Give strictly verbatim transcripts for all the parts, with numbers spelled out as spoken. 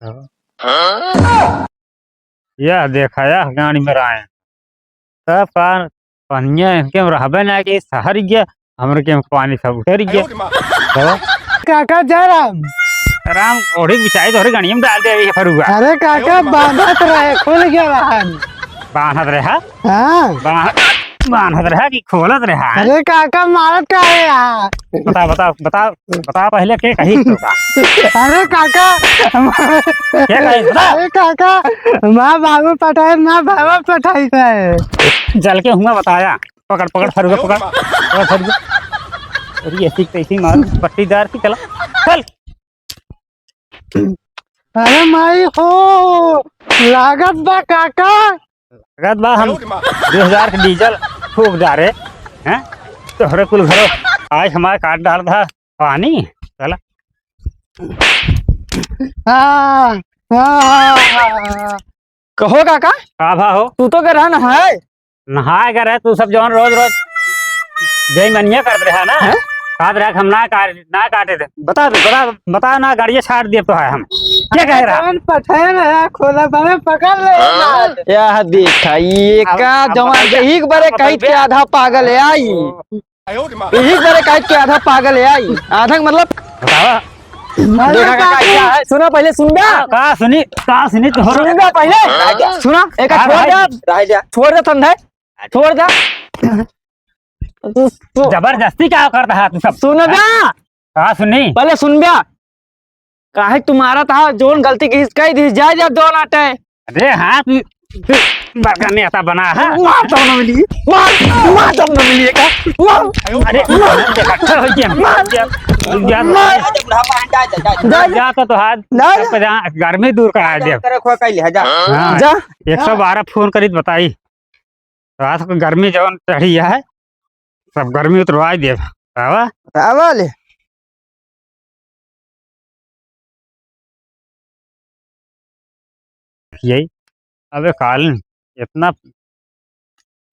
हाँ। यह देखा, यह गाड़ी में आए। तब का पनिया इनके में रहबे ना कि सहर गया, हमरे के पानी सब उतर गया। तब काका जय राम। राम ओढ़ी बिछाई तोहरे गणिया में डाल दे ये फरुआ। अरे काका, बांधत रहे, खुल गया रहन। बांधत रहा? हाँ। बांध-, बांधत रहा कि खोलत रहा? अरे काका, मारत का है यार? बता, बता, बता, बता पहले के कही तो का? अरे काका, के कही? बता। अरे काका, माँ बाबू पठाए, माँ बाबा पठाई है। जल के हुआ बताया। पकड़, पकड़, फरुआ, पकड़। पकड़, फरुआ। अरे, ऐसी तैसी मार, पट्टीदार की चला। चल। अरे माई हो, लागत बा काका। लागत बा हम दो हजार के डीजल फूक डारे, हैं? तोहरे कुल घरो आज हमारे काट डाल दा पानी, चला। हाँ, हाँ, हाँ, हाँ। कहो काका। का भा हो? तू तो गए रहा नहाए। नहाए गए रहे, तू सब जौन रोज रोज बेईमानिया करत रहा ना, हैं? कहत रहा कि हम ना काट, ना काटे थे। बता दे, बता, बता ना, गाड़िया छाड़ दिए तो है हम। क्या कह रहा? कौन पठे रहा, खोला बने पकड़ ले ना। यह देखा, ये अब, का अब जवान पकड़ के एक बारे अब पकड़ कहित के। के आधा पागल है आई। ओ। यही बरे काट के आधा पागल है आई। आधा के मतलब बतावा। अरे देखा का, का, काकी। क्या है? सुना पहले, सुन बे। का, का सुनी, का सुनी तोहर? सुन बे पहले। सुना, एक का छोड़ भाई? दे। रह जा। छोड़ दे संधे। छोड़ दे। तू, तू जबरदस्ती का करता है तू सब? सुन बे। का सुनी? पहले सुन बे। काहे तुम्हारा था, जोन गलती की कह दी, जा, जा, दो नाटे। अरे हाँ, तू, तू बड़का नेता बना है। मार तो ना मिली, मार, मार तो ना मिली का, मार। अरे, इकट्ठा हो गया, मार। जा, जा, मार। जा, जा, तो हाथ, जा, जा। जा, गर्मी दूर करा दे। करे खो कैले, जा। हाँ, जा। एक सौ बारह फोन करी तो बताई। रात को गर्मी जवन चढ़ी है, सब गर्मी उतरवाई देब। आवा। आवा ले। यही, अबे कालीन इतना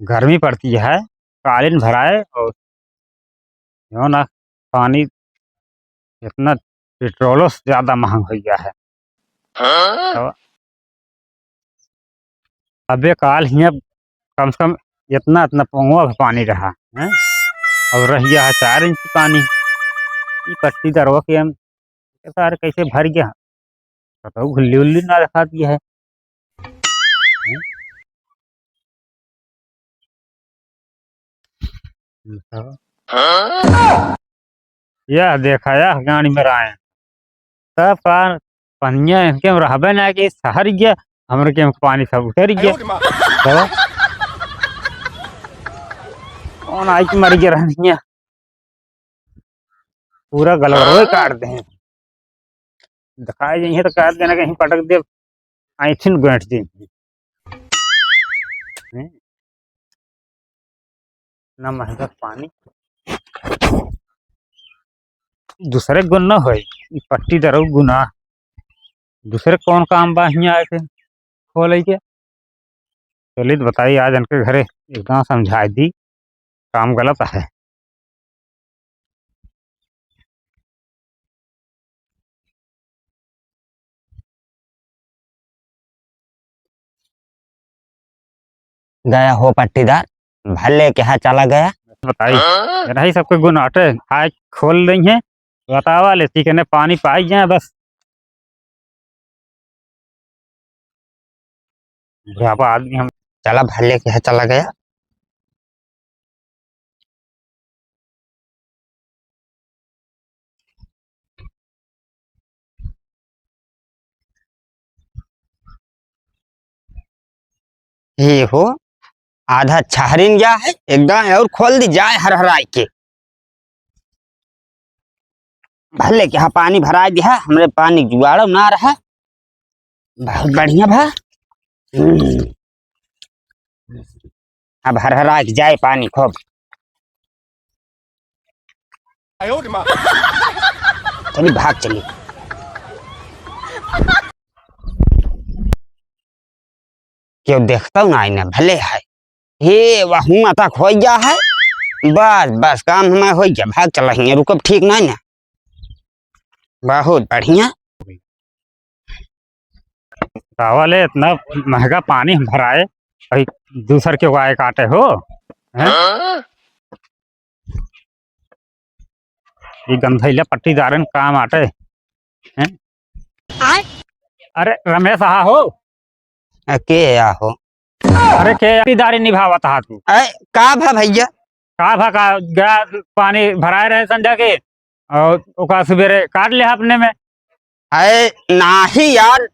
गर्मी पड़ती है, कालीन भराए और जो ना पानी इतना पेट्रोलो से ज्यादा महंग हो गया है। हाँ? तो अबे काल हियाँ कम से कम इतना, इतना पौवा भर पानी रहा, हैं? और रह गया है चार इंच पानी। ई पट्टीदारवा के हम, ये सारे कैसे भर गया? कतहु घुल्ली उल्ली ना रखा दिया है। हैं? बताओ। यह देखा, यह गाड़ी में आए। तब का पनिया इनके में रहबे ना कि सहर गया, हमरे के में पानी सब उतर गया। तो कौन आई कि मर गया रहनिया? पूरा गलवरवे काट दे। दिखाई जइहे तो काट देना, कहीं पटक दे, आँखिन गोइठ दे। हैं? ना महकत पानी। दूसरे गुन न होई, ई पट्टी दरऊ गुना। दूसरे कौन काम बा हियाँ आए के खोले के? चलित बताई, आज इनके घरे एकदम समझाई दी, काम गलत है। गया हो पट्टीदार, भले के यहाँ चला गया। बताई, हाँ? इनही सबके गुन आटे, आज खोल देइहे, बतावा ले, ठीक है, पानी पाई जाए बस। बुढ़ापा आदमी हम। चला भले के है, चला गया। ये हो, आधा छहरिन गया है, एकदम और खोल दी जाए हर हराई के। भले के हाँ पानी भराई दिया, हमरे पानी जुगाड़ो ना रहा। बहुत बढ़िया भा। हम्म। अब हर हरा के जाए पानी खूब। चली भाग चली। केहू देखता ना आईना, भले है। हे, वहू माता खोई जा है। बस, बस, काम हमार होई जा, भाग चला हियाँ, रुकब ठीक ना ना। बहुत बढ़िया। बतावा ले, इतना महंगा पानी हम भराए, अभी दूसर के गाय काटे हो, हैं? ये गंधैला पट्टीदारन काम आटे, हैं? अरे रमेश आहा हो? अ, के आहो? अरे के पट्टीदारी निभावत हा तू? अरे का भा भैया? का भा का? गया पानी भराए रहे संझा के और ओका सुबेरे काट लिहा अपने में। अरे नाही यार,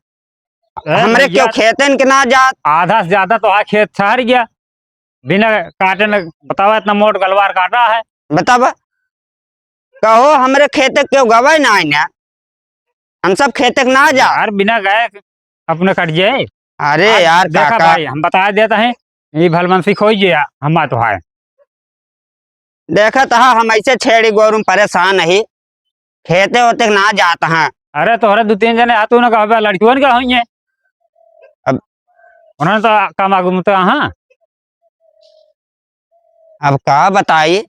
ए हमरे भैया, क्यों खेतन के ना जात? आधा से ज्यादा तो आ खेत सहर गया, बिना काटे न बतावा इतना मोट गलवार काटा है। बतावा, कहो हमरे खेते क्यों गवे ना आइना? हम सब खेते के ना जा। यार बिना गए अपने कट जाए। अरे आज यार देखा काका। भाई, हम बता देता है, ये भलमनसी खोई जे हम तो है। देखत हा, हम ऐसे छेड़ी गोरू में परेशान ही, खेते ओते के ना जात हा। अरे तोहरे दो तीन जने आतू न कहबे, लड़कियों का होइए। अब उन्होंने तो काम आगू में तो, हाँ। अब का बताई?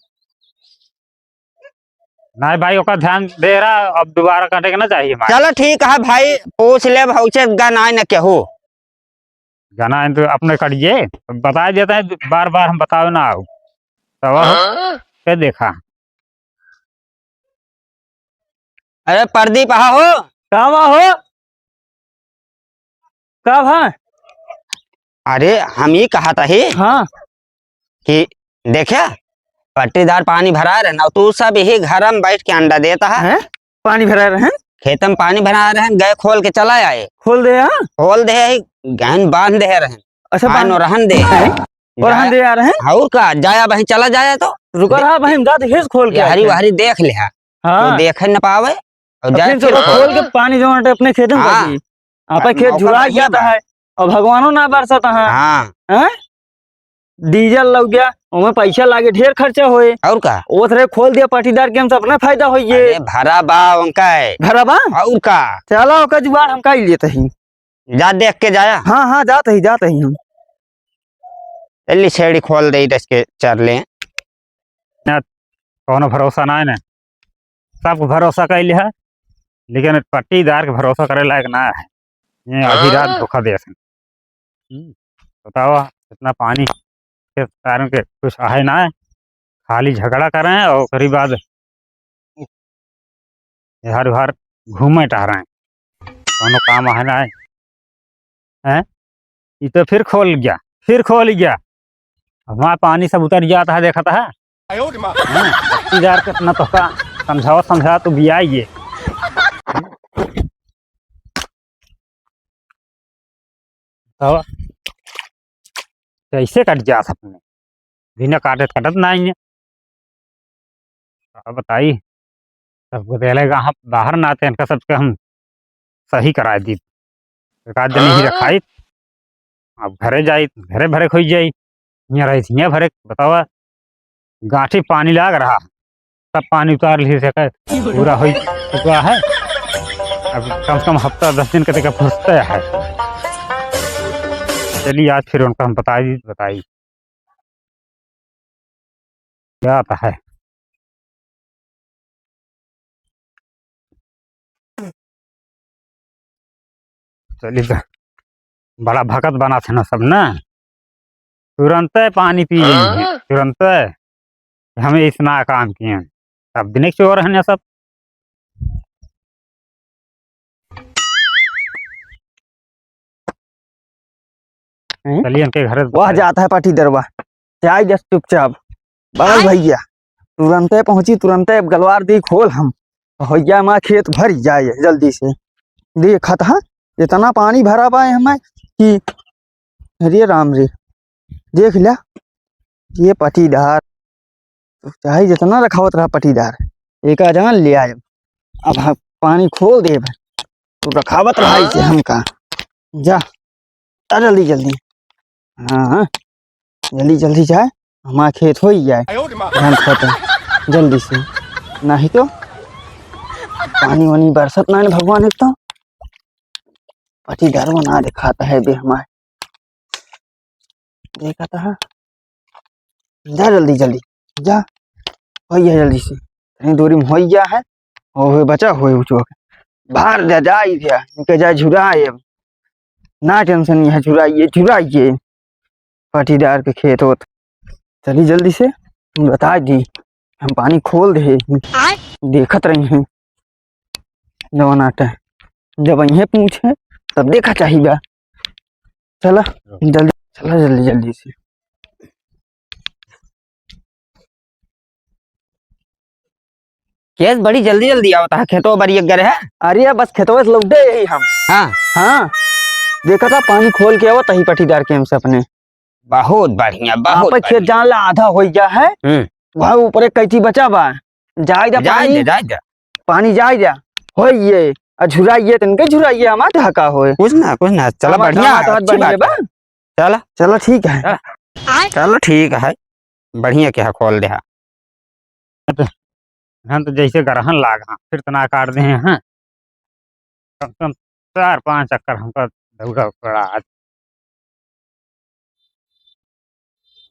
नहीं भाई, ओका ध्यान दे रहा, अब दोबारा काटे के ना चाहिए हमारे। चलो ठीक है भाई, पूछ ले, भौचे गनाए न केहू। गनाए तो अपने कटिए, बता देते हैं, बार बार हम बताओ ना आओ। तब हो, हाँ? के देखा। अरे प्रदीप, आहा हो? का बा हो? का भा? अरे, हम ई कहत ही हाँ। कि देखे, पट्टीदार पानी भरा रहे ना, तू सब यही घर में बैठ के अंडा देता है। हैं? पानी भरा रहे हैं? खेत में पानी भरा रहे हैं, गए खोल के चला आए। खोल दे, हाँ? खोल दे, ही गहन बांध दे रहे हैं। अच्छा, आए बांध नो रहन दे। हैं? और रहन दे आ रहे हैं? और का, जाया वहीं चला जाया तो। रुका रहा, वहीं हम जाते, फिर खोल के ये हरी आते हैं। हरी देख ले हा। हाँ। तो देखे न पावे, और अब जाए फिर से फिर खोल खोल। के पानी जमा अपने खेत में हाँ। कर दी। आपा अब खेत मौका झुरा नहीं गया बा। है, और भगवानो ना बरसत है। हाँ। हैं? डीजल लग गया, ओमे पैसा लागे, ढेर खर्चा होए। और का? ओथरे खोल दिया पट्टीदार के, हमसे अपना फायदा होइए। अरे भरा बा उनका है। भरा बा? और का? चला ओकर जुगाड़ हम कर लेते ही। जा देख के जाया। हाँ, हाँ, जात ही, जात ही हम। जल्दी छेड़ी खोल दे, दस के चर ले। ना, कौनो भरोसा ना है ना, सबको भरोसा कैले है, लेकिन पट्टीदार के भरोसा करे लायक ना है। ये आधी रात हाँ। धोखा दे सन। हम्म, बतावा, इतना पानी के कारण के कुछ आहे ना है, खाली झगड़ा करें और ओकरी बाद इधर उधर घूमे टहरें, कौनो काम आहे ना है। हैं? ई तो फिर खोल गया, फिर खोल गया। हमारा पानी सब उतर जाता है, देखता है। आयो रे माँ। हैं? पट्टीदार के इतना तोहका समझावा, समझावा तो भी आई ये। तब कैसे कट जात अपने? बिना काटे कटत ना है। का बताई, सबको देले गा-, हम बाहर ना आते, इनका सबके हम सही कराए दी। एक आध दिन ही हाँ। रखाई, अब घरे जाई, घरे भरे खोई जाई, हियाँ रही, हियाँ भरे, बतावा, गांठी पानी लाग रहा, सब पानी उतार ली सके, पूरा हो चुका है। अब कम से कम हफ्ता दस दिन के तक फुसते है। चलिए, आज फिर उनका हम बताई, बताई। क्या आता है? चलिए तो, बड़ा भकत बना थे ना सब ना, तुरंते पानी पी लेंगे, हाँ? तुरंते। हमें इतना काम किए हैं, सब दिन एक चोर हैं ना सब। हैं? चलिए इनके घर वह जाता है पट्टीदरवा, जाए जस चुपचाप। बस भैया, तुरंते पहुंची, तुरंते अब गलवार दी खोल हम। भैया, हमारा खेत भर जाए जल्दी से। देखत हा, इतना पानी भरा पाए हमें कि अरे राम रे, देख लिया, ये पट्टीदार, तो चाहे जितना रखावत रहा पट्टीदार, एक आ जान ले आए। अब हम पानी खोल दे, तो रखावत रहा इसे हमका। जा, आ जल्दी जल्दी, हाँ, हाँ, जल्दी जल्दी जाए, हमारा खेत हो ही जाए। आयो रे माँ। धान खत्म, जल्दी से, नहीं तो पानी वानी बरसत ना है भगवान, एक तो पट्टीदार वो ना दिखाता है बे हमारे। देखा था। जा जल्दी, जल्दी। जा। होइया जल्दी से। इतनी दूरी में होइया है। हो, हो, बचा होए उचवा के। बाहर जा, जा, इधर। इनके जा झुरा है अब। ना tension, यहाँ झुराइए, झुराइए। पटीदार के खेत होत। चली जल्दी से, बताइ दी। हम पानी खोल दे, देखत रही हैं। जवन आटा, जब इहे पूछे, तब देखा चाही बा। चला, जल्दी, चला जल्दी, जल्दी से। केस बड़ी जल्दी जल्दी आवत है, खेतो बड़ी एक गरे है। अरे, बस खेतवा से लौटे ही हम। हाँ। हाँ, देखा था, पानी खोल के आवत ही पटीदार के हमसे अपने। बहुत बढ़िया, बहुत आपन खेत बढ़िया। जान ला आधा होइ गया है। हम्म। वह ऊपर एक कैंची बचा बा। जाए दा जाए पानी। दे, जाए दे। पानी जाए दा। होइए, आ झुराइए, तनके झुराइए, हमार हका होए। कुछ ना, कुछ ना, चला हमार बढ़िया, हमार तो हाथ अच्छी बढ़िया बात बा। है। चला। चला ठीक है। चला। चलो ठीक है, बढ़िया क्या खोल दे। हम तो जैसे गरहन लाग, हाँ, फिर तना काट दे हैं। कम से कम चार पाँच चक्कर हमका दौड़ा पड़ा आज।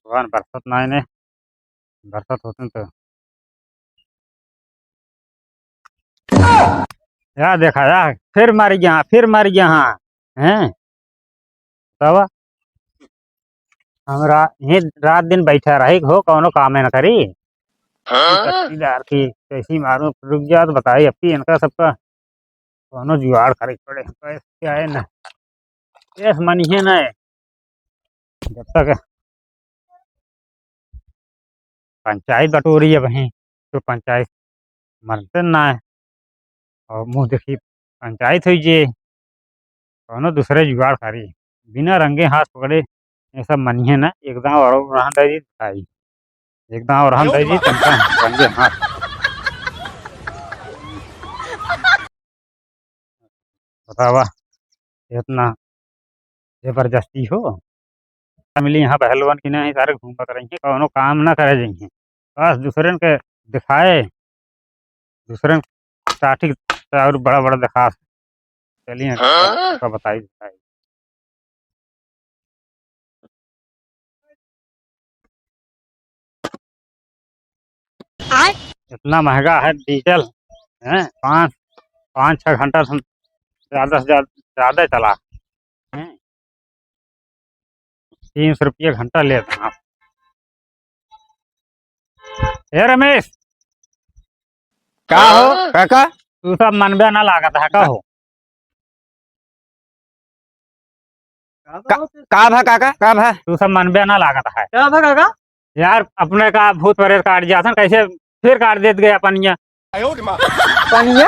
भगवान बरसत ना इन्हें, बरसत होते तो या देखा या, फिर मर गया, फिर मर गया, हाँ, हैं? तब हमरा ये रात दिन बैठा रही हो, कौनो कामे न करी। हाँ? पट्टीदार की कैसी मारूं, रुक जा तो बताई, अपी इनका सबका कौनो जुगाड़ करे के पड़े, कैसे आए ना। ये मनिहे ना, जब तक पंचायत बटोरी है वहीं, तो पंचायत मनते ना है। और मुँह देखी पंचायत हुई जे, कौनो दूसरे जुगाड़ करी, बिना रंगे हाथ पकड़े ये सब मनिहे ना, एकदम और रहन दे दी भाई, एकदम और रहन दे दी तनका रंगे हाथ। बतावा, इतना जबरदस्ती हो। मिली यहाँ पहलवान की नहीं, सारे घूमत रही हैं, कौनो काम ना करे जाइए, बस दूसरे के दिखाए, दूसरे टाटी और बड़ा बड़ा दिखा। चलिए, हाँ? का बताई, बताई। आय? इतना महंगा है डीजल, हैं? पाँच, पाँच छः घंटा से हम ज्यादा से ज्यादा, ज्यादा चला, हैं? तीन सौ रुपया घंटा लेत हैं आप। ए रमेश, का हो, हाँ? काका? तू सब मनबे ना लागत है, का हो? का, का भा काका, का भा? तू सब मनबे ना लागत है। का भा काका? यार, अपने का भूत प्रेत काट जात हन, कैसे फिर काट देत गया पनिया? पनिया?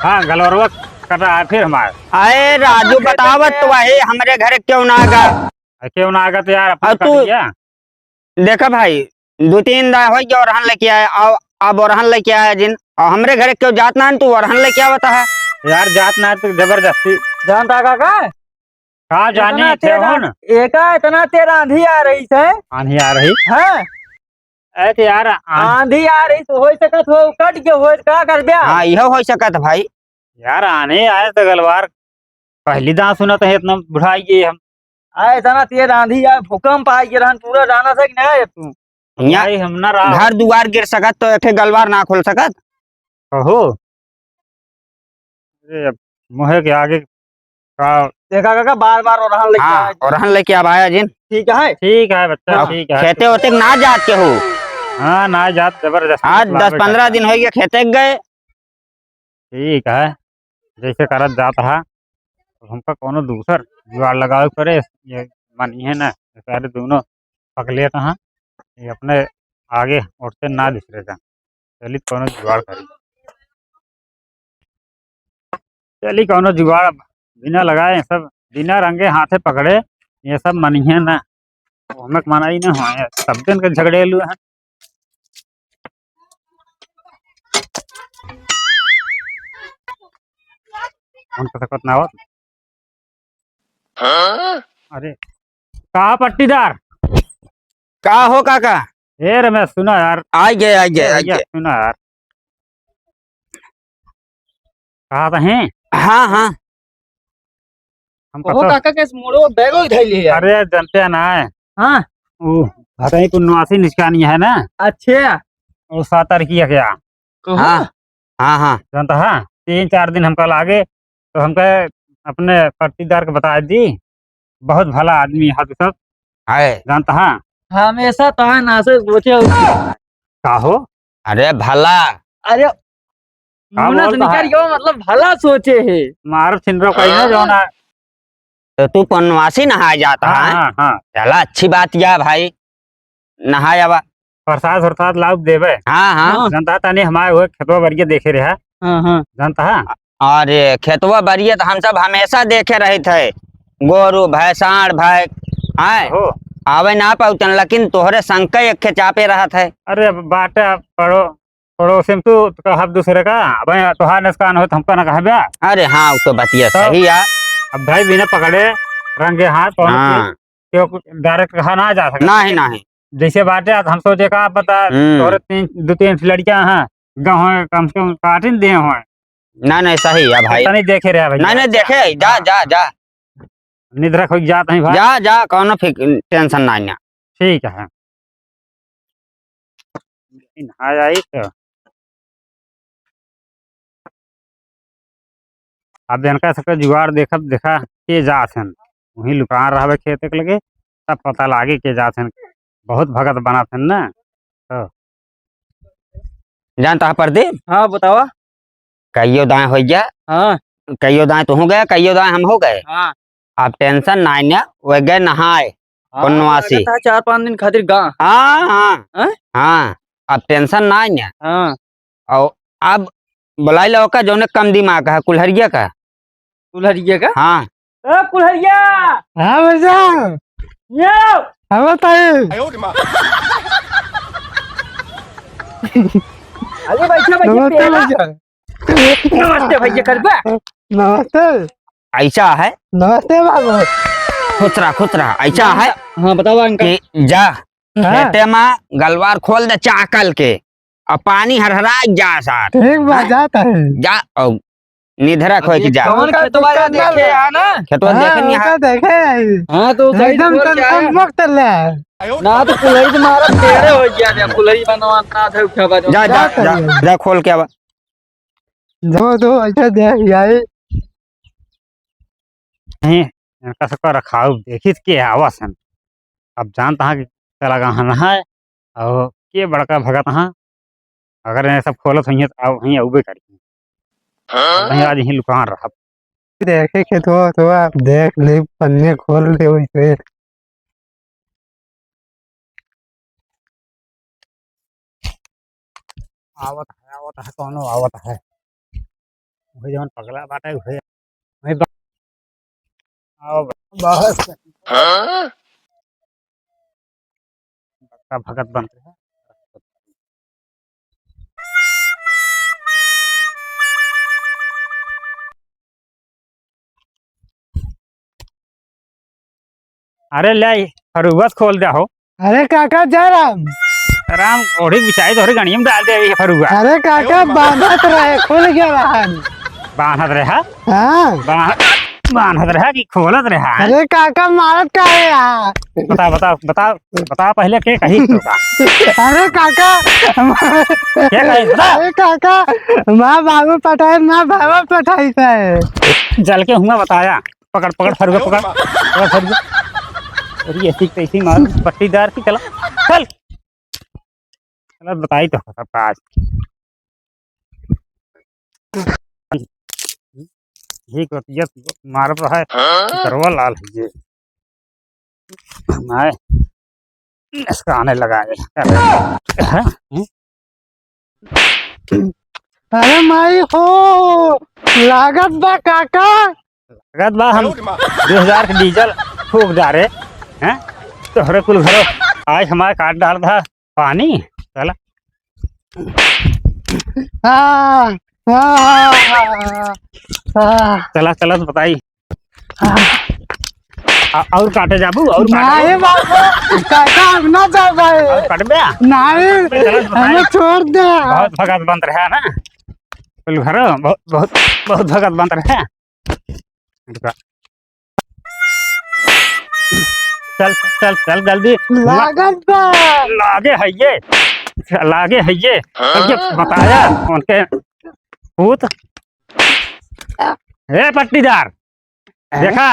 हाँ, गलौरवा कटा है फिर हमार। अरे राजू, बतावत तो वही, हमरे घरे क्यों ना आगा? अरे क्यों ना आगा तो यार, अपने और तू कट गया। देखा भाई, दो तीन दा हो गया ओरहन लेके आया, अब, अब ओरहन लेके आया जिन, और हमरे घरे क्यों जात ना है, तू ओरहन लेके आवत है। यार, जात ना है तो जबरदस्ती। जानता काका? का जानी, इतना तेज हो ना? आंधी, एका इतना तेज आंधी आ रही है। आंधी आ रही? हाँ। अरे तो यार, आं- आंधी आ रही तो हो सकत हो, कट के हो, का कर ब्या? हाँ, यह हो सकत भाई। यार, आने आए तो गलवार पहली दांत सुनत है, इतना बुढ़ाई गए हम। आ, इतना तेज आंधी आ, भूकंप आ गया रहन, पूरा जाना था कि नहीं तू? यहाँ भाई, हम ना रहा। घर दुआर गिर सकत तो एक ठे गलवार ना खोल सकत। कहो। अरे, अब मुहे के आगे का देखा काका, बार बार ओरहन लेके हाँ, आया। ओरहन लेके अब आया जिन। ठीक है? ठीक है बच्चा, अब ठीक है। खेते ओते ना जात के हो। हाँ, ना जात, जबरदस्ती आज लावे दस पन्द्रह करता। दिन हो गया खेते के गए। ठीक है, जैसे करत जात है, तो हमका कौनो दूसर जुगाड़ लगावे के पड़े। ये मानिए ना, बेचारे दोनों पकले तो हैं, ये अपने आगे उठते ना दूसरे का। चली कौनो जुगाड़ करी, चली कौनो जुगाड़, बिना लगाए सब, बिना रंगे हाथे पकड़े, ये सब मानिए ना। वो हमें मनाई ना हुआ है, सब दिन के झगड़ेलू हैं। फोन कर सकत ना आवत। हाँ? अरे, का पट्टीदार? का हो काका? ए रमेश, सुना यार। आ गए, आ गए, ए आ भैया, गए। सुना यार। कहा तो हैं? हाँ, हाँ। हम ओहो कतो काका के मुड़ो बैगो धइले है। अरे, जनते ना है। हाँ। वो भतई को नवासी निचकानी है ना। अच्छा। वो सात तारीख की है क्या? कहो। हाँ, हाँ, हाँ। जानता है, तीन चार दिन हमका लागे, तो हमका अपने पट्टीदार के बता दी, बहुत भला आदमी है तू सब। है। जानता है? हमेशा तो है ना से सोचे हो। का हो? अरे भला। अरे, का मुंह से बोलता निकाल है? के वो मतलब भला सोचे है। मारो छिंदरो कहीं ना हाँ। जाना। तो तू पनवासी नहाए जाता हाँ, है? हाँ, हाँ। चला, अच्छी बात या भाई, नहाए आवा। प्रसाद, प्रसाद लाउब देबे। हाँ, हाँ। हाँ। जनता तनी हमारे वो खेतवा बरिया देखे रहे। हाँ, हाँ। जानता है? अरे, खेतवा बरिया तो हम सब हमेशा देखे रहे थे, गोरू भय, साँड़ भय, हैं? हो। आवे ना पाउतन, लेकिन तोहरे संग के एक खे चापे रहत है। अरे, बाटे पड़ो, पड़ोसी में तू कहब दूसरे का, अब तोहार नुकसान हो तो हमका ना कहबे। अरे हाँ, वो तो बतिया तो सही है। अब भाई बिना पकड़े रंगे हाथ कौन हाँ। क्यों direct कहा ना जा सकता। नहीं, नहीं। जैसे बाटे आज हम सोचे का पता हम्म। तोरे तीन, दो तीन ठे लड़कियां हैं, गाँव है, कम से कम काटिन दे हैं। नहीं, नहीं, सही है भाई। तनी देखे रहे भाई। नहीं, नहीं, देखे, जा, हाँ। जा, जा। निद्रा खोई जात है भाई। जा, जा, कौनो फिक-, tension नहीं ना। ठीक है। लेकिन हाँ आई तो। अब इनका सबके जुगाड़ देखब, देखा के जात हन, वहीं लुकान रहबे खेते के लगे, तब पता लागे के जात हन। बहुत भगत बनात हन ना। तो जानता है प्रदीप? हाँ, बतावा। कहियो दाएं हो गया। हाँ। कहियो दाएं तू हो गया, कहियो दाएं हम हो गए। हाँ। अब tension ना आइना, वे गए नहाए, हाँ, पनवासी। लागत है चार पाँच दिन खातिर गा। हाँ, हाँ। हैं? हाँ, अब tension ना आइना। हाँ। और अब बुलाई लो का, जौने कम दिमाग है, कुल्हरिया का। कुल्हरिया का? हाँ। ए, कुल्हरिया! हाँ, भैया। ये आओ। हाँ, बताइए। अरे, बैठा, बैठा, नमस्ते, पेला। भैया। नमस्ते भैया, करबा? नमस्ते। ऐसा है। नमस्ते बाबू। खुश रहा, खुश रहा। ऐसा है हाँ, बताओ अंकल। कि जा, हाँ। खेते में गलवार खोल दे चाकल के, और पानी हरहरा जा साथ। ठीक बा, हाँ? जाता है। जा, और निधरा खोए के जा। कौन खेतवा देखे है ना? खेतवा हाँ, देखे नहीं है? देखे है। हाँ, तो एकदम tension मुक्त ले। ना तो कुल्हड़ी से मारा, टेढ़े हो गया, कुल्हड़ी बनवा, ना था, उठा बनवा। जा, जा, जा, जा, जा, खोल के आवा। दो, दो, ऐसे देख जाए। नहीं, इनका सबका रखाव देखित के आवा सन। अब जानता हाँ कि चला गहन है, और के बड़का भगत हाँ, अगर ये सब खोलत होइए तो आओ, वहीं अउबे करी। हाँ? नहीं, आज यहीं लुकान रहा। देखे खेतवा, तो आप देख ले, पन्ने खोल ले वैसे। आवत है, आवत है, कौनो आवत है। वही जवन पगला बाटे, वही, वही बा-, आओ बा-, बस। हाँ? बड़का भगत बनते हैं। अरे ले, फरुआ खोल दे हो। अरे काका, जय राम। राम, ओढ़ी बिछाई तोहरी गणिया में डाल दे ये फरुआ। अरे काका, बांधत रहे, खुल गया रहन। बांधत रहा? हाँ। बांध-, बांधत रहा कि खोलत रहा? अरे काका, मारत का है यार? बता, बता, बता, बता पहले के कही तो का? अरे काका, के कही? बता। अरे काका, माँ बाबू पटाए, ना बाबा पटाई से। जल के हुआ बताया। पकड़, पकड़, फरुआ पकड़, पकड़ फरुआ। अरे, ऐसी तैसी मार, पट्टीदार की चला, चल। चला, बताई तो सबका आज। ये को, ये मारत रहा है, करवा लाल है ये। माय, इसका आने लगा है। हैं? अरे माई हो, लागत बा काका। लागत बा हम दो हजार के डीजल फूक डारे, हैं? तोहरे कुल घरो आज हमारे काट डाल दा पानी। चला। आ, आ, आ, आ। चला, चला, तो बताई। आ, और काटे जाबू, और काटे? नहीं बाबू, काका, हम ना जाबे। और काटबे? नहीं, चला, तो बताई। हमें छोड़ दे। बहुत भगत बनत रहा ना। कुल घरो बहुत, बहुत, बहुत भगत बनत रहा। रुका। चल, चल, चल, जल्दी। लागत बा। लागे है ये, लागे है ये। तब ये बताया उनके पूत। ए पट्टीदार, हैं? देखा,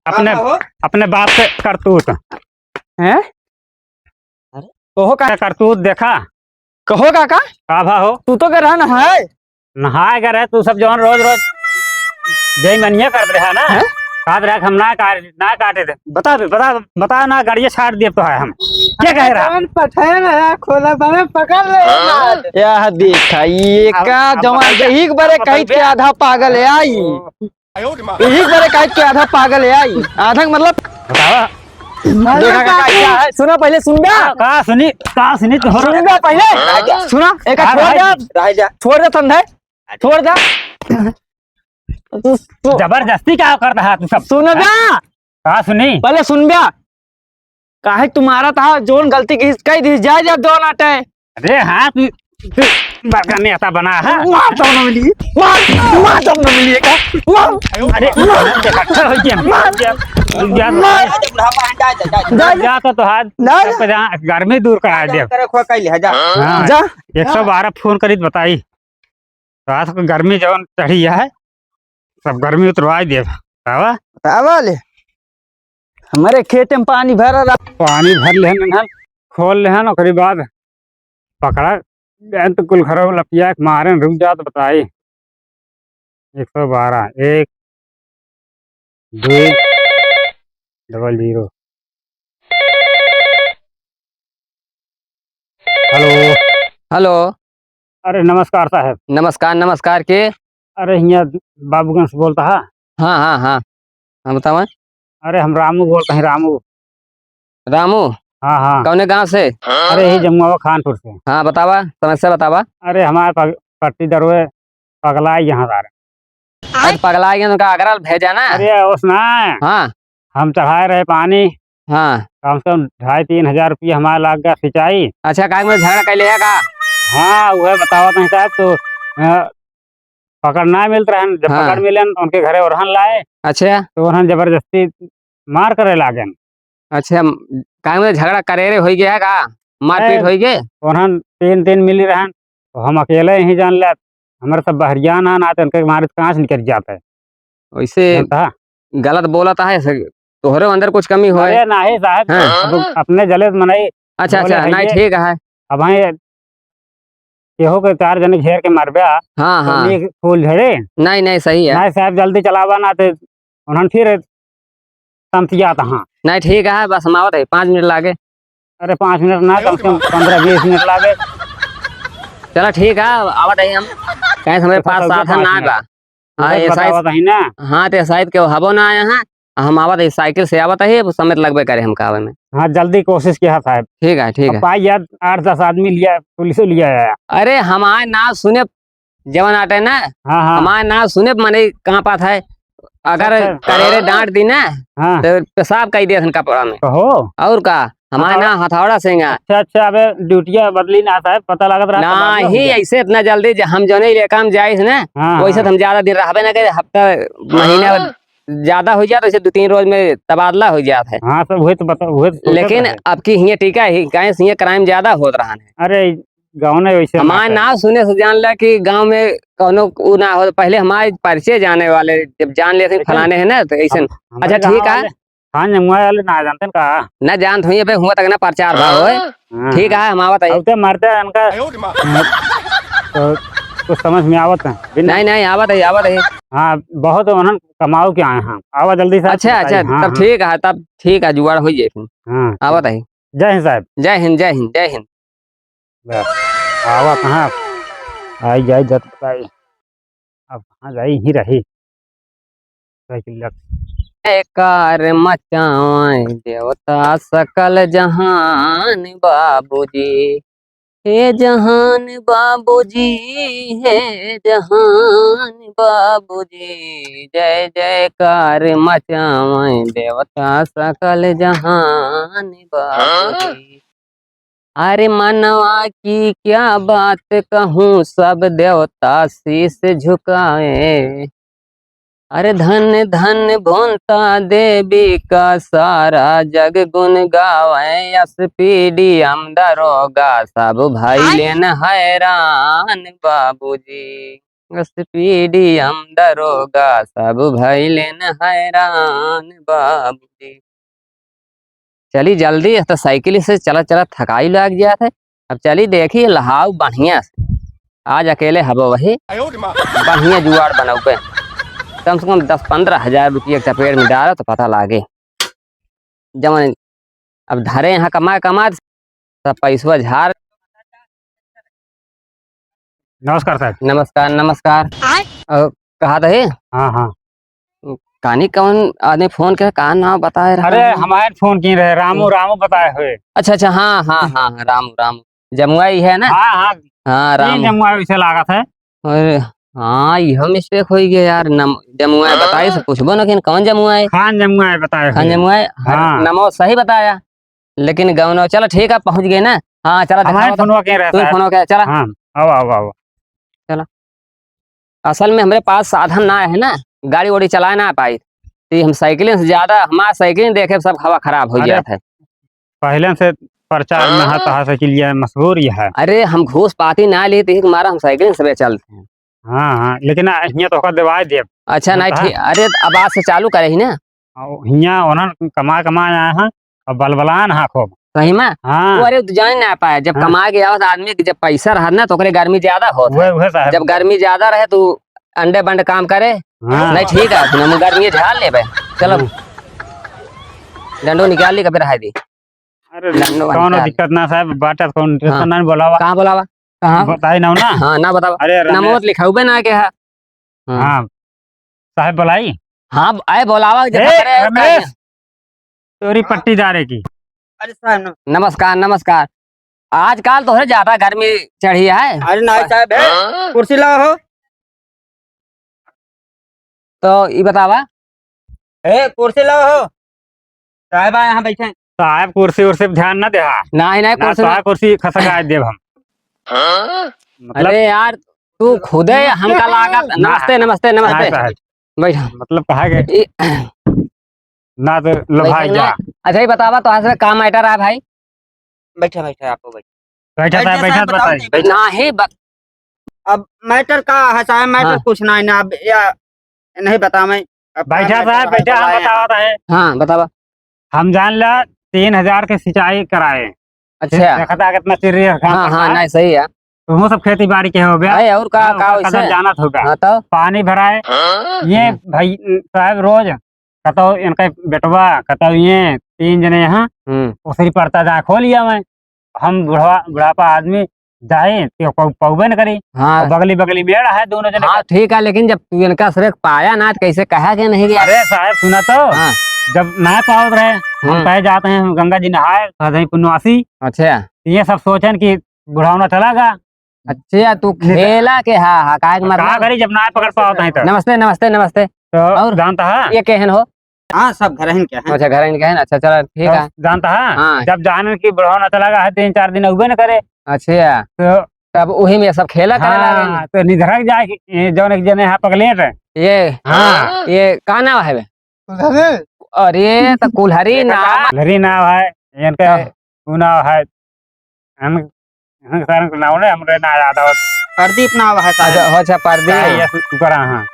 अपने, का हो? अपने बाप के करतूत। हैं? अरे? कहो का? करतूत देखा? कहो काका? का भा हो? तू तो गए रहा नहाए। नहाए गए रहे, तू सब जौन रोज रोज बेईमानिया करत रहा ना। हैं? कहत रहा कि हम ना काट, ना काटे थे। बता बे, बता, बता ना, गड़िया छाट दिए तो है हम। क्या कहे रहा? जौन पठाए रहा, खोला बड़े पकड़ ले मार। यह देखा, ये अब, का अब जवान बता, यही बरे अब कहित के बता। आधा पागल है आई। ओ। यही बरे कहित के आधा पागल है आई। आधा के मतलब बतावा। देखा का, का, क्या है? सुना पहले, सुन बे। का, का सुनी, का सुनी तोहरा? सुन बे पहले। सुना, एक का छोड़ भाई? दे। रह जा। छोड़ दे, समझे? छोड़ दे। तू, तू जबरदस्ती का करत हा तू सब? सुन बे। का सुनी? पहले सुन बे। काहे तुम्हारा था, जौन गलती की कही दी, जाए जा दो नाटे। अरे हाँ, तू, तू बड़का नेता बना है। मार तब न मिली, मार, मार तब न मिली का, मार। अरे, इकट्ठा हो गया, मार। जा, जा, जा, जा। जा तो, तो हाथ, ना, ना। जा, गर्मी दूर करा दे। करे खो कैले है, जा। हाँ, जा। एक सौ बारह फोन करी तो बताई। रात को गर्मी जौन चढ़ी है, सब गर्मी उतरवाई देब। आवा? आवा ले। हमरे खेते में पानी भरा रहा। पानी भर लेहन, इन्हन खोल लेहन, ओकरी बाद पकड़ा गए तो कुल घरों लपिया के मारे, रुक जा तो बताई। एक सौ बारह, एक, दो, डबल ज़ीरो। हेलो। हेलो। अरे नमस्कार साहब। नमस्कार, नमस्कार, के? अरे हियाँ बाबूगंज से बोलता है। हाँ, हाँ, हाँ। हाँ, बतावा। अरे हम रामू बोलता है, रामू। रामू? हाँ, हाँ। कौने गाँव से? अरे यही जमुआ खानपुर से। हाँ, बतावा, समस्या बतावा। अरे हमारे पग-, पट्टी दरुए पगला यहाँ सारे। आज पगला गया, उनका आगरा भेजा ना। अरे, ओस ना। हाँ। हम चढ़ाए रहे पानी। हाँ। कम से कम ढाई तीन हजार रुपया हमारा लाग गया सिंचाई। अच्छा, काहे में झगड़ा कैले है का? हाँ, वह बतावत नहीं साहब, तो, अ, पकड़ ना मिलत रहन, जब हाँ। पकड़ मिलन, तो उनके घरे ओरहन लाए। अच्छा। तो ओरहन जबरदस्ती मार करे लागन। अच्छा, म-, काहे में झगड़ा करेरे होई गया है का? मारपीट ए, होई गए? ओरहन तीन, तीन मिली रहन, तो हम अकेले ही जान ले, हमरे सब बहरिया ना, ना तो उनके मारे तो कांच निकल जाता है। वैसे जानता? गलत बोलत है, से तोहरे अंदर कुछ कमी होए। अरे नाही साहब, हाँ। अब अपने जले से मनई अच्छा, बोले अच्छा, है नहीं, ये, ठीक है। अब भाई केहू के चार जने घेर के मारबे, हाँ, तो हाँ। ये फूल झड़े। नहीं, नहीं, सही है। नहीं साहब, जल्दी चलावा ना तो उन्हन फिर समतियात हाँ। नहीं, ठीक है, बस हम आवत है, पाँच मिनट लागे। अरे, पाँच मिनट ना, कम से कम पन्द्रह बीस मिनट लागे। चला, ठीक है, आवत है हम। कहीं से हमरे तो पास सब साधन पाँच ना मिनट। बा। हाँ, उधर ये शायद बतावत है ना। हाँ, तो शायद केहू हबो ना आया है। हम आवत है, साइकिल से आवत है, वो समय लगबे करे हमका आवे में। हाँ, जल्दी कोशिश किया साहब। ठीक है, ठीक अब है। पाई यार, आठ दस आदमी लिया, पुलिस लिया है। अरे, हमार नाम सुने जवन आटे ना, हाँ, हाँ। हमार नाम सुने मने कांपत है। अगर अच्छा, अच्छा। करेरे डांट दी ना, हाँ। तो पेशाब कई देत हन कपड़ा में। कहो। और का? हमार हथौड़ा? नाम हथौड़ा सिंह है। अच्छा, अच्छा, अबे ड्यूटिया बदली ना साहब, पता लागत रहा, तबादला हो नहीं, गया। ऐसे इतना जल्दी ज-, हम जौने इलाका में जाइस ना, हाँ, वैसे हाँ। तो हम ज्यादा दिन रहबे ना करे, हफ्ता, महीना हाँ। ज्यादा हो जात, वैसे दो तीन रोज में तबादला हो जात है। हाँ, सब वही तो बता, वही तो सोचत लेकिन रहे। अब की हियाँ टीका ही, काहे से हियाँ crime ज्यादा होत रहा है। अरे, गाँव नहीं वैसे हमार ना करे। नाम सुने से जान ला कि गाँव में कौनो उ ना हो। पहले हमारे परिचय जाने वाले जब जान लेते लेकिन फलाने हैं ना, तो ऐसे हम, हमारे अच्छा, ठीक गाँव है। वाले, हाँ, जमुआ वाले ना जानते हैं का? ना जानत हुई, अबे हुआ तक ना प्रचार भाव होए। हाँ, ठीक हाँ। है, हम आवत है। अब तो मरते हैं इनका, तो कुछ समझ में आवत है? बिन- नहीं, नहीं, आवत है, आवत है। हाँ, बहुत उन्हन कमाऊ के आए हैं। आवा जल्दी से अच्छा, अच्छा, हाँ, तब हाँ। ठीक है, तब ठीक है, जुगाड़ हो जाए फिर। हाँ, आवत है। जय हिंद साहब। जय हिंद, जय हिंद, जय हिंद। बस, आवा कहाँ? आई जाई जत बताई। अब कहाँ जाई, ही रही। साइकिल लग। एकार मचावे देवता सकल जहान बाबूजी। हे जहान बाबूजी, हे जहान बाबूजी, जय जयकार मचावे देवता सकल जहान बाबूजी। अरे मनवा की क्या बात कहूँ, सब देवता शीश झुकाए। अरे धन धन भोंता देवी का, सारा जग गुण गावे। S P D M दरोगा, सब भाई लेन हैरान बाबूजी। एसपीडीएम दरोगा सब भइलेन हैरान बाबूजी। चली जल्दी, तो साइकिल से चला चला थकाई लाग जात है। अब चली देखी लहाऊ बढ़िया से, आज अकेले हबो वही बढ़िया जुगाड़ बनौबे, कम से कम दस पन्द्रह हजार रुपया के चपेट में डालो तो पता लागे। जवन अब धरे यहाँ कमा कमा सब पैसवा झार। नमस्कार साहब। नमस्कार, नमस्कार। आय? अ, कहा रहे? हाँ, हाँ। कानी कौन आदमी फोन के, का नाम बताए रहा अरे, है? हमारे फोन की रहे, रामू, हम्म। रामू बताए हुए। अच्छा, अच्छा, हाँ, हाँ, हाँ, हाँ, रामू, रामू। जमुआ ही है ना? हाँ, हाँ। हाँ, ये रामू। जमुआ वैसे लागत है। अरे, हाँ, इहो mistake होइ गया यार। नम-, जमुआ बताई से पूछबो ना कि कौन जमुआ है? खान जमुआ है बताए खान हुए। जमुआ है? हाँ। नमो सही बताया। लेकिन गौनो, चलो ठीक है, पहुँच गए ना। हाँ, चला हमारे दिखाओ तो। फोनवा के रहता तू है। फोनवा के, चला। हाँ, आओ, आओ, आओ। चला। असल में हमरे पास साधन ना है ना, गाड़ी वाड़ी चलाए ना पाई। तो हम साइकिल से ज्यादा, हमारा साइकिल देखे सब हवा खराब हो अरे, जात है। पहले से प्रचार में है, हाँ। तहा साइकिल ये मशहूर ये है। अरे, हम घूस पाती ना ली, तो एक मारा हम साइकिल से चलते हैं। हाँ, हाँ, लेकिन आ, हियाँ तो ओकर देवाय देब। अच्छा, नहीं, हाँ। ठीक, अरे, अब आज से चालू करे ही ना। आ, हियाँ ओनन कमा, कमा आए हैं, और बलबलान हाँ खूब। सही में? हाँ। वो, अरे, तू जान ना पाए, जब हाँ। कमा के आवत आदमी के जब पैसा रहत ना, तो ओकरे गर्मी ज्यादा होत उहे, है। उहे साहब। जब गर्मी ज्यादा रहे, तो अंडे बंड काम करे। हाँ। नहीं, ठीक है, हम गर्मी झाड़ लेबे। चलो। हाँ। डंडो निकाल ली, कभी रहा दी। अरे, डंडो कौनो निकाल। दिक्कत ना साहब, बाटा कौन हाँ। टेंशन ना बोलावा। कहाँ बोलावा? कहाँ? बताई ना ना। हाँ, ना बतावा। अरे, रमेश। नमोत लिखाउबे ना के है। हाँ। हाँ। साहब बोलाई? हाँ, आए बोलावा, जब ए, करे, रमेश, तोरी पट्टीदारे की। अरे साहब, नम- नमस्कार, नमस्कार। आजकल तोहरे ज्यादा गर्मी चढ़ी है। अरे नाई साहब, है, हाँ? कुर्सी लाओ हो। तो ई बतावा। ए, कुर्सी लाओ हो। साहब, आ, यहाँ बैठे। साहब, कुर्सी उर्सी पे ध्यान ना देहा। नहीं, नहीं, ना कुर्सी तो नहीं। आ कुर्सी खसकाए देब हम। हाँ? मतलब अरे यार, तू खुदे हमका लागत। ना। नमस्ते, नमस्ते, नमस्ते। ना, साहब। बैठा। मतलब कहा गए? ई ना तो लो बैठा भाई ना। जा। अच्छा, ये बतावा, तो आज का matter है भाई? बैठा, बैठा, आपको बैठा। बैठा बैठ साहब, जा बैठा, साहब, बताओ बताइए। नहीं, बत- अब matter का है साहब? Matter हाँ। कुछ ना है ना, अब या नहीं बता मैं। अब का बैठा matter साहब, है, बैठा, हम बताए हैं। बतावत है। हाँ, बतावा। हम जान ला तीन हजार के सिंचाई कराए। अच्छा। देखा था कितना चिर्री रखा हाँ, था। हाँ, नहीं, सही है। तुम सब खेती बाड़ी के हो गया। अरे, और का, हाँ, का ओकर वैसे? कदर जानत होगा। हाँ, तो? पानी भराए। हाँ। ये हाँ। भाई साहब रोज कतौ इनका बेटवा, कतौ ये तीन जने यहाँ हम्म। ओसरी पड़ता जा खो लिया मैं। हम बुढ़वा, बुढ़ापा आदमी जाए, तो पौ-, पौबे न करी। हाँ। और बगली, बगली में एड़ा है दोनों जने हाँ, का। ठीक है, लेकिन जब तू इनका सिर्फ पाया ना, तो कैसे कहा के नहीं गया? अरे साहब, सुना तो, हाँ। जब ना पावत रहे, हम हम्म। कहे जाते हैं, हम गंगा जी नहाए, कहते हैं पुण्यवासी। अच्छा। ये सब सोचन कि बुढ़ावना चला गा। अच्छा, तू नहीं तो खेला के, हाँ, हाँ, काहे के का मतलब? करी जब ना पकड़ पावत है तो? नमस्ते, नमस्ते, नमस्ते। तो और जानता है? ये केहन हो? हाँ, सब घरहिन के हैं। अच्छा, घरहिन के हैं, अच्छा, चला, ठीक तो है। जानता है? हाँ। जब जानन कि बुढ़ावना चला गा है, तीन चार दिन अउबे न करे। अच्छा। तो तब वही में सब खेला करे हाँ, लागेन। तो निधरक जाए कि ये जौन एक जने यहाँ पगलेट है। ये, हाँ। ये का नाव है बे? कुल्हरी। अरे, तो कुल्हरी नाव। कुल्हरी नाव है, इनके हाँ। ऊ नाव है। हम, हम सारन के नाव ने हमरे ना याद आवत। प्रदीप नाव है साहब। अच्छा, अच्छा, प्रदीप। का ये सुकरा, हाँ।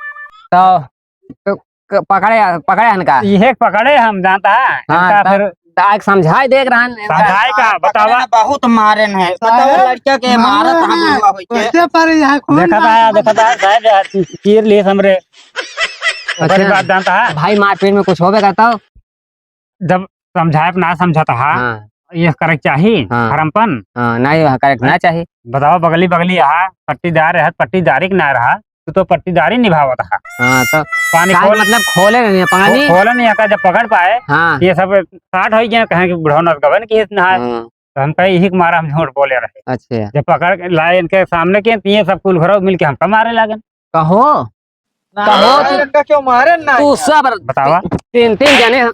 तो, तो क-, पकड़े, पकड़े हन का? इहे पकड़े हम जानता है। हाँ, इनका तो, फिर तो आके समझाए देख रहन, इनका समझाए का, मार पकड़े बतावा। ना, बहुत मारेन है। साहब, बतावा, लड़का के मारत मारेन हम है। हुआ होई के। कैसे पर यहाँ खून देखा था, मारता देखा था, है? साहब, यार, चीर लिए हमरे। ओकरी अच्छा। बात जानता है? भाई, मारपीट में कुछ होबे करता हो? जब समझाए पे ना समझत हा, हाँ। ये करे के चाही, हाँ। हरमपन। हाँ, नहीं, हाँ, करे के ना चाही। बतावा, बगली, बगली हा, पट्टीदार रहत, पट्टीदारी के ना रहा, तू तो पट्टीदारी निभावत हा। हाँ, तो पानी का खोल, मतलब खोले नहीं है पानी? खो-, खोले नहीं है का, जब पकड़ पाए, हाँ। ये सब साठ हो गए, कहें कि बुढ़ौना गवन की इतना है। हाँ। तो हम कहे, यही के मारा हम झूठ बोले रहे। अच्छा। जब पकड़ के लाए इनके सामने के, तो ये सब कुल घरों मिल के हमका मारे लागन। कहो? ना, कहो ना, तू, इनका क्यों मारे ना तू यार? सब बतावा। तीन, तीन जने,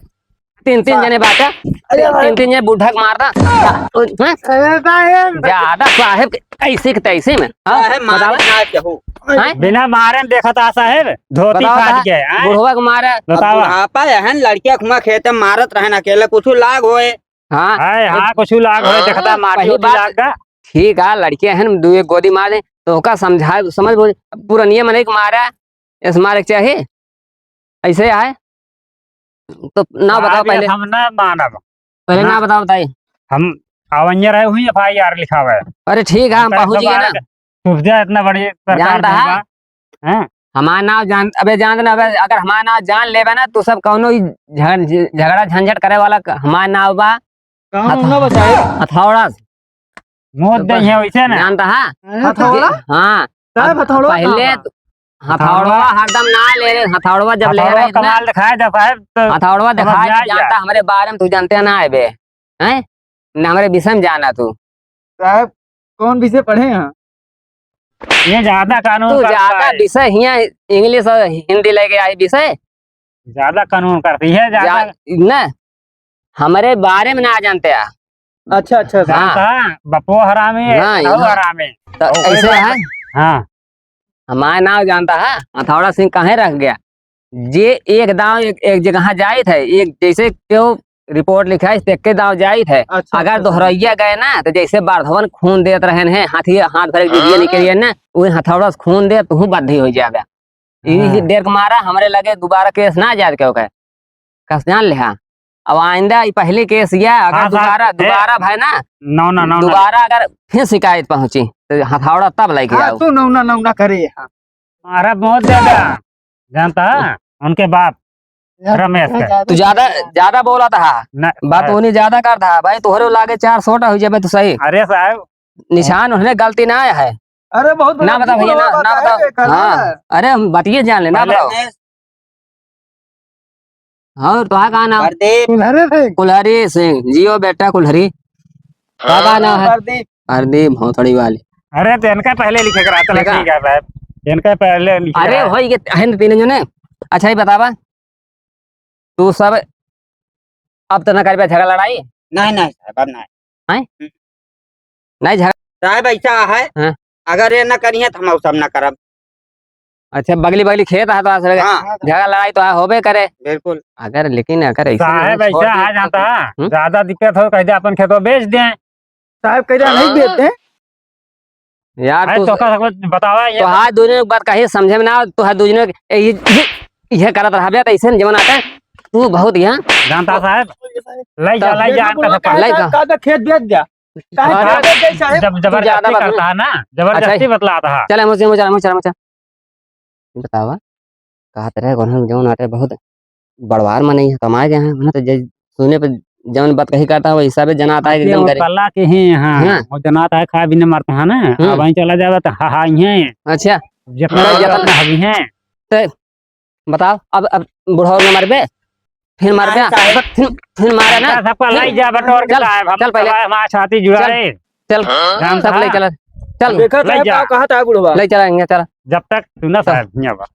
तीन, तीन हाँ। जने बाटे। अरे भाई। तीन, तीन जने बुढ़क मार दा। हैं? अरे साहेब। ज्यादा साहेब के ऐसे के तैसे में, हाँ? साहेब मारे बतावा। ना केहू। हैं? बिना मारे में देखा था साहेब, धोती बतावा फाट ता। गए, हैं? बुढ़वा के मारे। बतावा। बुढ़ापा एहन लड़किया खुमा खेते मारत रहन अकेले, कुछ लाग होए। हाँ। हाय, हाँ, कुछ लाग होए, हाँ, देखता माटी वही उटी बात। लाग गा। ठीक है, लड़कियां हैं, दू एक गोदी मार दे, तो ओका समझाए, समझ बोल, पुरनिया मनई के मारा, ऐसे मारे के चाही, ऐसे है। तो ना बताओ पहले। हम ना मानब। पहले ना। ना बताओ, बताई। हम आवंजर है, हुई एफ आई आर लिखावे। अरे ठीक है, हम पहुँच गए ना। सुविधा इतना बड़ी सरकार जानता है? हैं? हमार नाव जान, अबे जान ना, अबे अगर हमार नाव जान लेबे ना, तो सब कौनो ही झगड़-, झगड़ा झंझट करे वाला क-, हमार नाव बा। कहाँ हथ-, ना बताए? हथौड़ा से। मुँह दे है वैसे ना। जानता है? हथौड़ा? हाँ। साहब, अब हथौड़वा पहले कहाँ बा? तो हथौड़वा हथौड़वा। हरदम ना ले रहे, हथौड़वा जब ले हथौड़वा रहे ना, कमाल दिखाए दे साहब, तो हथौड़वा समझ दिखाए में ना आ जानता जाए। हमरे बारे में, तू जानते ना है बे, हैं? ना हमरे विषय में जाना तू। साहब, कौन विषय पढ़े हैं? ये ज्यादा कानून तू करता ज्यादा है। विषय हियाँ English और हिंदी लेके आई विषय। ज्यादा कानून करती है, ज्यादा जा-, न, हमरे बारे में ना जानते हैं। अच्छा, अच्छा, अच्छा। हाँ। जानता है, बपो हरामी है, हाँ, इनहु हाँ। हरामी। तो और कोई ऐसे बात है। नहीं। हाँ। हमार नाव जानता है, हथौड़ा सिंह काहे रख गया? जे एक दाव एक, एक जगह जाइत है, एक जैसे केहू रिपोर्ट लिखाइस, तो एक्के दाव जाइत है। अच्छा, अगर अच्छा, अच्छा। दोहरैया गए ना, तो जैसे बारधवन खून देत रहन है, हाथी, हाथ भरे के जिया निकलिए ना, वही हथौड़ा से खून दे, तुहू बद्धी हो जाबे। हाँ। इही डेर के मारा हमरे लगे दोबारा केस ना जाए केहू के। कस जान लिहा। अब आइंदा ई पहली केस या अगर हाँ, साहब, दोबारा, ए, दोबारा भय ना, नौ ना, नौ ना। दोबारा अगर फिर शिकायत पहुंची, तो हथौड़ा तब लेके हाँ, आओ। तू नौना, नौना करे, हाँ। मारा बहुत ज्यादा, जानता है? उनके बाप, यार, रमेश बहुत के। ज्यादा तू ज्यादा, बोल रहा है। ज्यादा बोला था। न, बात अरे। उन्हें ज्यादा कर था, भाई, तोहरे लागे चार सौ टा हो जाबे तो सही। अरे साहब। निशान उन्हें गलती ना आया है। अरे, बहुत बड़ा ना बताओ भैया, ना, ना बताओ। हाँ। अरे, हम बतिये जान ले, ना बताओ। रमेश। और तोहार का नाम? प्रदीप। कुल्हरी सिंह। कुल्हरी सिंह, जियो बेटा कुल्हरी। तोहार का नाम है? प्रदीप। प्रदीप भोथड़ी वाली। अरे, तो इनका पहले लिखे के रहा, चलो देखा? ठीक है साहब, इनका पहले लिखे अरे, रहा। होई के, है न तीन जने। अच्छा, ये बतावा, तू सब अब तो ना करबे झगड़ा लड़ाई? नहीं, नहीं साहब, अब नहीं। हैं? हम्म। नहीं झगड़ा? साहब, ऐसा है, हाँ। अगर ये ना करिए, तो हम और सब ना करब। अच्छा, बगली, बगली खेत है, तो आज हाँ। झगड़ा लड़ाई तो होबे करे। बिल्कुल। अगर, लेकिन अगर ऐसे साहब, नहीं छोड़ ऐसा दिए आ तो जाता, हम्म? ज्यादा दिक्कत हो, कह दे अपन खेतवा बेच दें। साहब, कह दे नहीं बेचते। यार, अरे, तू तो का सब कुछ बतावा, ये तो हाथ दूजने के बात कही समझे में ना, तो हाथ दूजने के, ए, ये, ये, ये करत रहबे, तो ऐसे न जवन आता है, तू बहुत यहाँ जानता साहब, लई जा, तब लई जा, इनका सब लई जा। का, का खेत बेच जा। काहे अरे, का बेच जाए साहब? जब तू ज्यादा जबरदस्ती बात करता है ना, जबरदस्ती अच्छा, बतलाता है। चल, मुझे, मुझे, मुझे, मुझे। बतावा, कहत रहे, उन्होंने जौन आटे बहुत बड़वार मनई है, कमाए गए हैं, उन्हें तो जे सुने पे जौन बात कही करता है, वो हिसाबे जनाता है, आके एकदम वो गरीब। कला के ही, हाँ, हाँ। वो जनाता है, खाए भी न मरता है ना, हम्म। अब वहीं चला जावे तो हा, हा, ही है। अच्छा। जितना अरे, जितना जितना हबी है। तो बताओ, अब, अब बुढ़ाऊ न मरबे, फिर मरबे, नहीं, साहब। फिर, फिर मारे ना। सबका फिर, लाई जा बटोर के चल, साहब, हम चल पहले। हमारा छाती जुड़ा चल, है। चल, हाँ? सब ले चला, चल। देखा लई साहब, जा। का कहत है बुढ़वा? ले चला, इंगे चला। जब तक तू ना चल। साहब, हियाँ बा।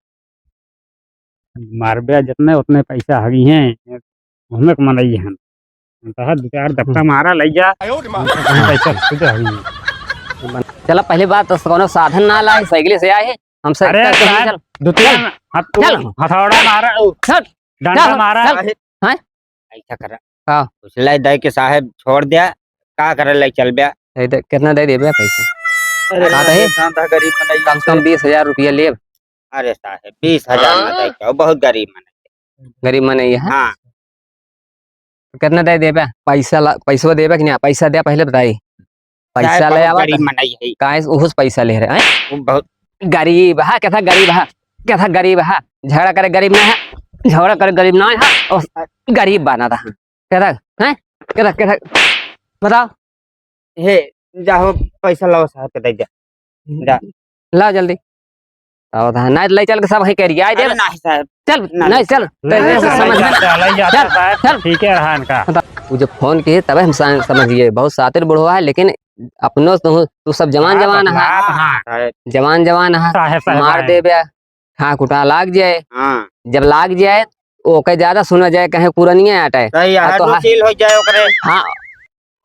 मारबे जितने उतने पैसा हवी हैं, घूमे के मनई हन। हम कहा, "दो चार धक्का हम्म। मारा, लई जा।" पैसा खुद हवी हैं। चला, पहली बात तो कौनो साधन ना लाए, साइकिल से आए, हम साइकिल अरे से साहब, चल। दो तीन चल। हाथ, चल। हथौड़ा मारा, ओ, चल। डंडा चल। मारा। चल। हैं? ऐसा करा। हाँ। उछलाई दे के साहेब छोड़ द्या, का करे ले चल ब्या? ए दे, कितना दे देबे पैसा? अरे का कहे? इंसान था गरीब बनाई कम से कम बीस हजार रुपया लेब। अरे साहेब, बीस हजार ना दे के, बहुत गरीब मनई। गरीब मनई है? हाँ। तो कितना दे देबे? पैसा ला, पैसवा देबे कि ना? पैसा दे, पहले बताई। पैसा साहेब, ले बहुत आवा गरीब था। मनई है। काहे से उहुस पैसा ले रहे हैं? वो बहुत गरीब है, कैसा गरीब है? कैसा गरीब है? झगड़ा करे गरीब ना है, झगड़ा करे गरीब ना है, और गरीब बना था। कैसा, हैं? कैसा, कैसा? बताओ। हे, जाहो, पैसा लाओ साहब के दे दे। जा। ला जल्दी। आओ था, नहीं ले चल के सब वहीं करिया, अरे दे। नहीं साहब। चल, नहीं। नहीं, चल। ले, ले, ले, समझ में। चल, ले जाता चल, साहब, चल। ठीक है रहा इनका। वो जब फोन किए, तबे हम सा-, समझ गए, बहुत शातिर बुढ़वा है, लेकिन अपनो तो तू सब जवान, हाँ, जवान तो है। हाँ, हाँ। जवान, जवान है। साहेब, साहेब, मार साहेब। देबे, हाँ, कुटा लाग जाए। हाँ। जब लाग जाए, ओके ज्यादा सुना जाए, कहे पुरनिया आटे। सही है, हाँ, तो हा-, हाइड्रोसील हो जाए ओकरे। हाँ,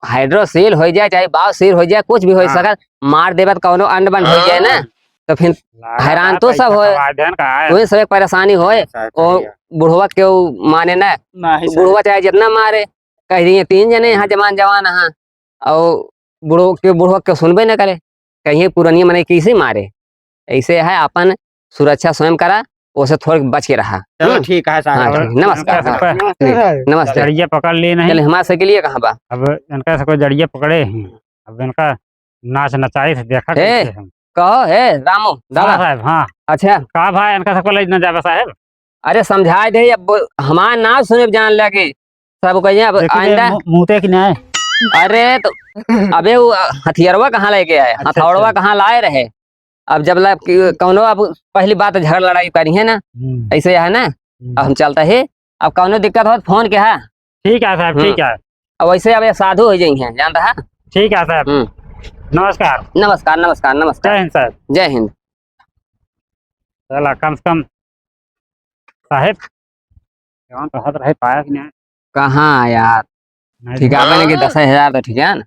हाइड्रोसील हो जाए, चाहे बायोसील हो जाए, कुछ भी हो हाँ। सकत, मार देबे तो कौनो अंड बंड हो जाए ना, हाँ। तो फिर लागत हैरान है तो सब पैसा होए। कमाए देन का है। वही सब एक परेशानी होए। पैसा ओ चाहिए। बुढ़वा के ऊ माने ना, नहीं सर। बुढ़वा चाहे जितना मारे, कह दिए तीन जने यहाँ जवान जवान हैं, और बुढ़ो के, बुढ़ो के सुनबे न करे, कहीं पुरनिया मनई कैसे मारे। ऐसे है, अपन सुरक्षा स्वयं करा, ओसे थोड़ बच के रहा। चलो, हम्म? ठीक है साहब। हाँ, ठीक, नमस्कार, इनका नमस्कार, सबका नमस्ते। जड़िया पकड़ लिए नहीं। चले, हमारे से के लिए कहाँ बा? अब इनका सबका जड़िया पकड़े हैं, अब इनका नाच नचाई से देखा ए, कैसे हम। कहो, ए, रामू, दादा। हाँ साहब, हाँ। अच्छा। का भाई, इनका सबको ले न जाबे साहब? अरे, समझाए दे, अब हमार नाम सुने जान लगे, सब कहिए, अब देखिए, आइंदा मु-, मुँहते की नहीं। अरे, तो अबे, वो हथियारवा कहाँ लेके आए? अच्छा, हथौड़वा अच्छा। कहाँ लाए रहे? अब जब ला-, कि-, कौनो, अब पहली बात झगड़ लड़ाई करी है ना, हम्म। ऐसे है ना, हम्म। अब हम चलता है, अब कौनो दिक्कत हो तो फोन के, हाँ? ठीक है साहब, हम्म। ठीक है। अब वैसे अब ये साधु हो जाई हैं, जानता है? ठीक है साहब। हम्म। नमस्कार। नमस्कार, नमस्कार, नमस्कार। जय हिंद साहब। जय हिंद। चला, कम से कम साहेब, जौन कहत रहे, पाया कि नहीं? कहाँ यार? नहीं, ठीक है, मैंने कि दस हजार तो ठीक है ना?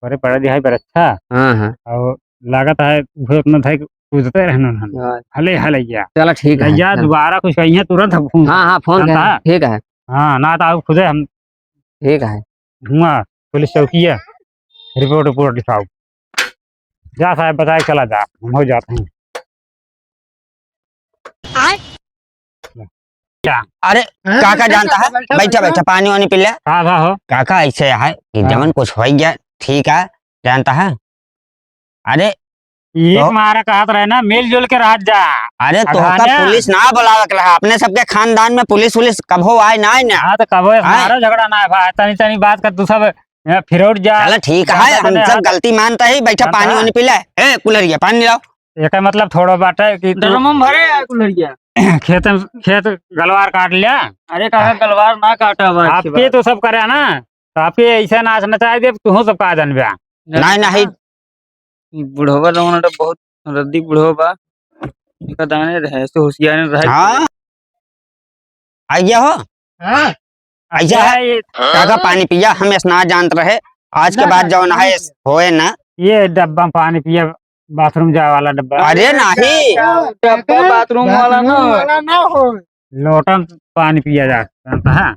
बड़े पढ़े लिखाई पर अच्छा। हाँ, हाँ। और लागत है, उहे अपना था कि कूदते रहना उन्होंने। हाँ। हले, हले गया। चला, ठीक है, लइया चल। दोबारा कुछ कहिए, तुरंत हम फोन हाँ, हाँ, फोन जानता कर, है? ठीक है। हाँ, ना तो आओ खुदे हम ठीक है। हुआ पुलिस चौकी है, रिपोर्ट, रिपोर्ट लिखाओ। जा साहब, बताए चला जा, हम हो जाते हैं। आय? क्या? अरे, हैं? काका बैठा, जानता है? बैठा, बैठा, बैठा, बैठा। बैठा, पानी वानी पी ले। का भा हो? काका, ऐसे है कि हाँ। जवन कुछ हो गया, ठीक है, जानता है? अरे, एक तो मारा कहत रहे ना, मिलजुल के रहत जा। अरे, तो अघाने। का पुलिस ना बुलावे के रहा, अपने सबके खानदान में पुलिस, पुलिस कबो आए ना, आए ना। हाँ, तो कबो आए। हमारा झगड़ा ना है भाई, तनी, तनी बात कर, तू सब, ए, फिरौट जा। चला, ठीक है, हम सब गलती मानता ही, बैठा, पानी वानी पी ले। ए, कुल्हरिया, पानी लाओ। एकर मतलब थोड़ा बाटे कि तू ड्रम में भरे आ कुल्हरिया। खेत में, खेत गलवार काट लिया। अरे काका, गलवार ना काटा बा, अच्छी आपके बात। तो सब करे ना, तो आपके ऐसे नाच नचाए दे, तू सब का जानबे। नहीं, नहीं। ई बुढ़वा लोगन तो बहुत रद्दी बुढ़वा बा। इनका दाने रहे, ऐसे होशियार रहे। हाँ। आइया हो? हाँ। आइया है? ये काका, पानी पिया, हम ऐसा ना जानत रहे। आज के बाद जौन है, होए ना। ये डब्बा में पानी पिया, बाथरूम जाए वाला डब्बा। अरे नहीं। डब्बा बाथरूम वाला ना हो। लोटा में पानी पिया जा, जानता है?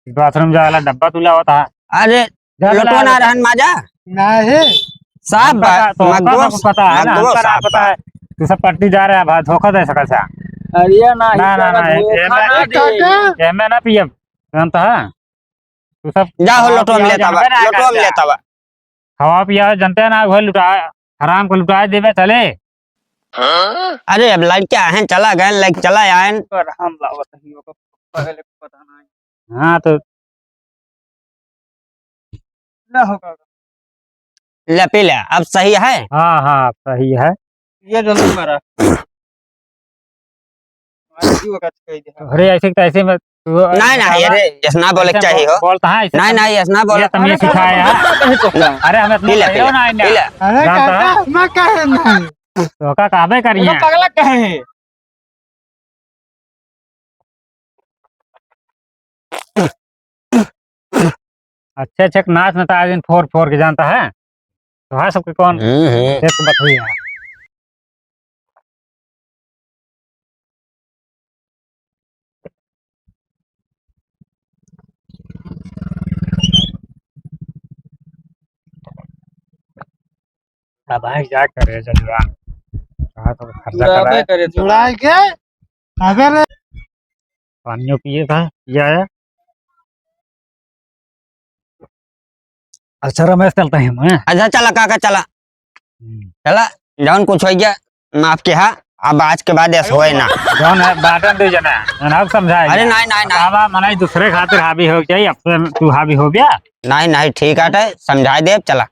बाथरूम जाए वाला डब्बा तुला होता है। अरे, जा लोटो ना रहन माजा? नहीं। साफ बात, तो मगो, पता है ना, मगो हमका ना साफ पता है। तू सब पट्टी जा रहा है भाई, धोखा दे सकत है। अरे ना, ना, ना, ना, धोखा एमे ना दे। काका। एमे ना पियब, जानता है? तू सब जा हो, लोटो में लेता बा, लोटो में लेता बा। खावा पिया जनते ना, वह लुटा, हराम को लुटा देबे, चले। अरे, अब लड़के आए हैं, चला गए, लग चला आए। पर हम लावत ही, ओकर पहले पता नहीं। हाँ, तो ना होगा। ले, पी ले, अब सही है? हाँ, हाँ, अब सही है। ये जल्दी मारा। अरे, ऐसे तो ऐसे में तू नहीं, नहीं, अरे, ऐसा ना बोले के चाहिए हो। बोलता है, ऐसे नहीं, नहीं, ऐसा ना बोले। ये तमीज सिखाए हैं। अरे, हम इतना पी ले, पी ले, ना, पी ले। अरे, जानता है? काका, मैं कहे नहीं। तो का कहबे करिए? पगला कहे। अच्छे अच्छे नाच नचाए दिन फोर फोर के, जानता है? तो हाँ, सबके कौन हम्म, हम्म। एक बतुई है। अब भाई क्या करे जजवा, कहाँ तो खर्चा जुड़ावे करा है। करे तो। जुड़ाए के? अबे रे। पानियो पिए था, पिया है। अच्छा रमेश, चलता है मैं। अच्छा, चला काका, चला। हम्म। चला, जौन कुछ हो गया, माफ किया, अब आज के बाद ऐसा होए ना। जौन है, बाटन दे जना, जौन अब समझाए अरे, गया। नहीं, नहीं, नहीं। बाबा, मनाई दूसरे खातिर हावी हो गया, अब से तू हावी हो गया। नहीं, नहीं, ठीक है, समझाए दे, चला।